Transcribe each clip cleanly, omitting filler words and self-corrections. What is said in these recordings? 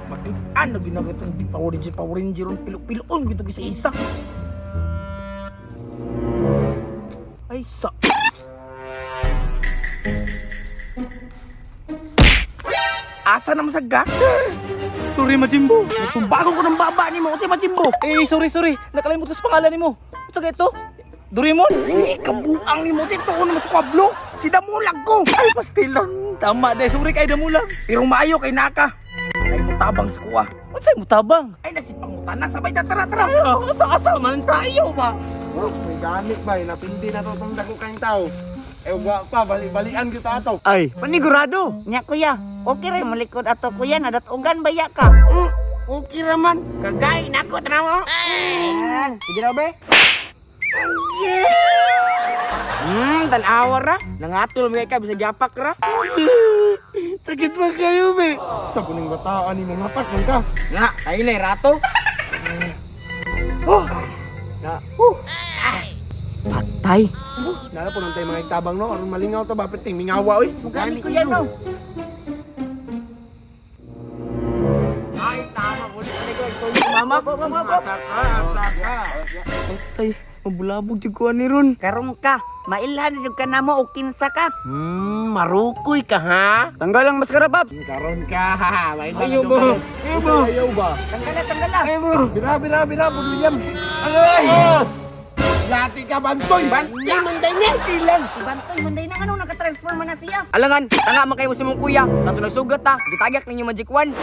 Makitaan na ginagatong di Power Ranger, Power Ranger, pilo-piloon gito sa isa. Ay sa. Asa na masag ka? Sorry, Majimbo. Nagsumbago ko ng baba ni mo kasi Majimbo. Eh, sorry, sorry. Nakalimot ko sa pangalan nimo. Unsa kay ito? Doraemon? Eh, kabuang ni mo si tuon na maskwablo. Si damulag ko. Ay, pastilan. Tama dai, sorry kay damulag. Pero maayo kay naka. Ay mutabang sa kuwa. Unsay mo tabang? Ay nasipangutan na sabay ta tara tara. Asa-asa man tayo ba? Oh, may gamit ba? Napindi na to itong dako kayong tao. Eh, wa pa, bali-balian kita ato. Ay, panigurado. Nya kuya, okay rin malikod ato kuya, nadatugan baya ka. Okay raman. Kagay na ako, tanaw. Sige na be. Tanawa ra. Nangatol mo ka bisag yapak ra. Sakit ba kayo, be? Sa kuning bataan ni mga pak man ka. Nga, kayo na rato. Oh. Na, Patay. nala po nang tayo mga itabang no. Aron malingaw to ba perting mingawa oy. Gani kuya no. Ay, tama. Ulit na ko. Sorry, mama. Mama, mama. Patay. Mabulabog jud ko ani ron. Karon ka, mailhan jud ka namo og kinsa ka. Marukoy ka ha. Tanggal ang maskara, Paps. Karon ka ha. Ayaw ba? Ayaw ba? Ayaw ba? Tanggala, tanggala. Ayaw ba? Bira, bira, bira, William. Ay! Yati ka, Bantoy! Bantoy, manday niya! Ilan? Si Bantoy, munday na ano nakatransform man na siya. Alangan, tanga man kayo sa mong kuya. Kato nagsugat ta, gitagak ninyo Magic One.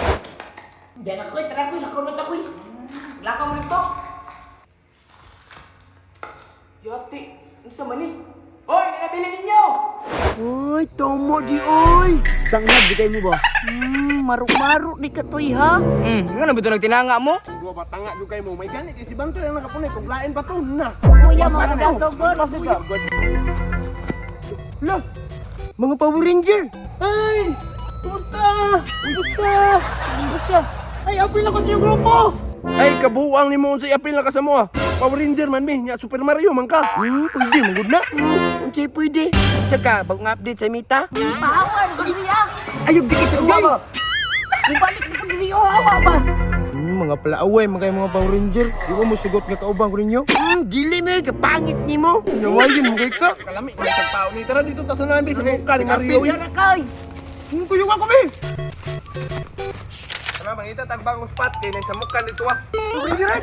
Diyan ako, tara ko, nakulot ako. Lakaw mo nito. Yati, unsa man ni? Hoy, nabili ninyo! Uy, tomo di oy. Tanghag di kayo mo ba? Maru-maru di ka toy ha. Nga na ba ito nagtinanga mo? Dua ba tanga jud kay mo? May gani kay si Bantoy ang nakapunit ug lain pa to na. Kuya mo na daw god. Lah, mga Power Ranger. Ay, kumusta? Kumusta? Kumusta? Ay, apil ako sa inyong grupo. Ay kabuang nimo unsay apil na ka sa mo ah. Power Ranger man mi, nya Super Mario man ka. Pwede, magod na. Unsay pwede. Tsaka, bagong update sa Mita. Pahawa na diri ah. Ayog, di kita ba? Mubalik na pud diri oh, hawa ba. Mga palaaway, mga kayo mga Power Ranger. Di ko mo sugot nga kaubang ko ninyo. Dili mo, kapangit nimo. Nawayin mo kay ka. Kalami man sa tao ni tara dito ta sa namin sa mukha ni Mario. Kuya na kay. Kuyog ako, be. Tara mangita tag bagong spot kay nay sa mukha dito ah. Power Ranger, eh.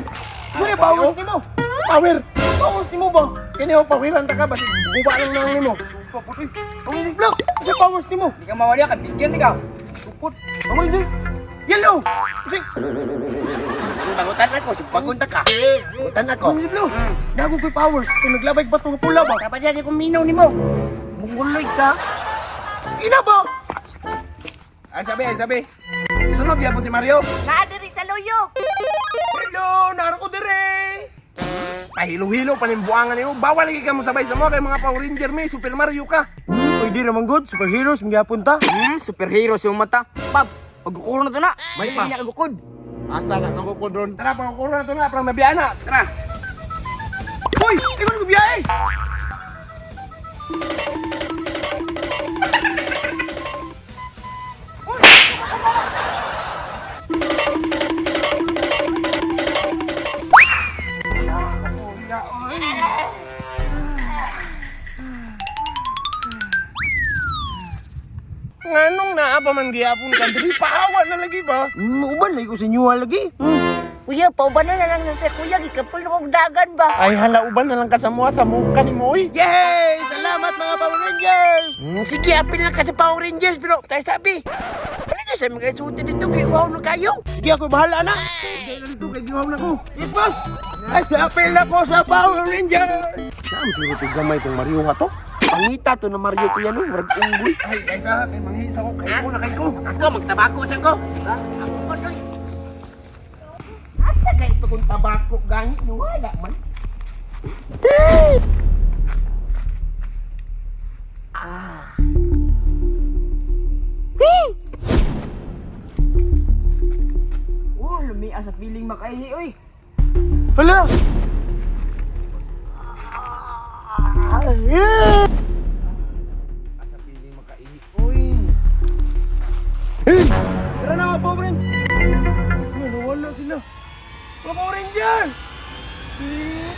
Ano powers nimo? Power. Powers nimo ba? Kini ho poweran ta ka basig guba lang nang nimo. Paputoy. Power Ranger Black. Ano powers nimo? Hindi ka mawala ka, bigyan ni ka. Supot. Power Ranger. Yellow. Kasi, Bangutan ako, bagunta ka. Bangutan ako. Power Ranger Blue. Nago ko'y powers. Kung naglabay ba itong pula ba? Dapat yan ko minaw nimo. Munguloy ka. Ina ba? Ay sabi, ay sabi. Sunod gyapon si Mario. Naa diri sa luyo. Hello, naro ko dire. Pahilo-hilo panimbuangan nimo. Bawal lagi ka mo sabay sa mo kay mga Power Ranger mi, Super Mario ka. Pwede naman good. Superheroes, magyapon ta. Superhero si mata. Pap, pagkukuro na to na. May pa. Hindi na kagukod. Asa na ako ko dron. Tara pangukuro na to na para mabiyana. Tara. Hoy! Ikaw na biyahe! Nganong naa pa man gihapon ka diri paawa na lagi ba? Uban lagi ko sa inyo lagi. Kuya, pauban na lang na siya kuya gikapoy na kog dagan ba. Ay hala uban na lang ka sa mua sa muka nimo oy. Yay! Salamat mga Power Rangers! Sige, apil lang ka sa Power Rangers pero tayo sabi. Ano na sa mga isuti dito kay wow na kayo? Sige, ako bahala na. Hindi na dito kay gihaw na ko. Yes, boss! Ay, apil na ko sa Power Rangers! Saan siguro to gamay tong Mario ha to? Pangita to na Mario kuya no, murag unggoy. Ay kaysa kay manghisa ko kay ko na kay ko. Ako magtabako sa ko. Ako ko doy. Asa kay ito kung tabako gani no wala man. Oh, lumia sa piling makaihi, oy. Hala! Asa pili makaihi. Oy. Tara na mga Power Rangers! Lo. Mga Power Ranger!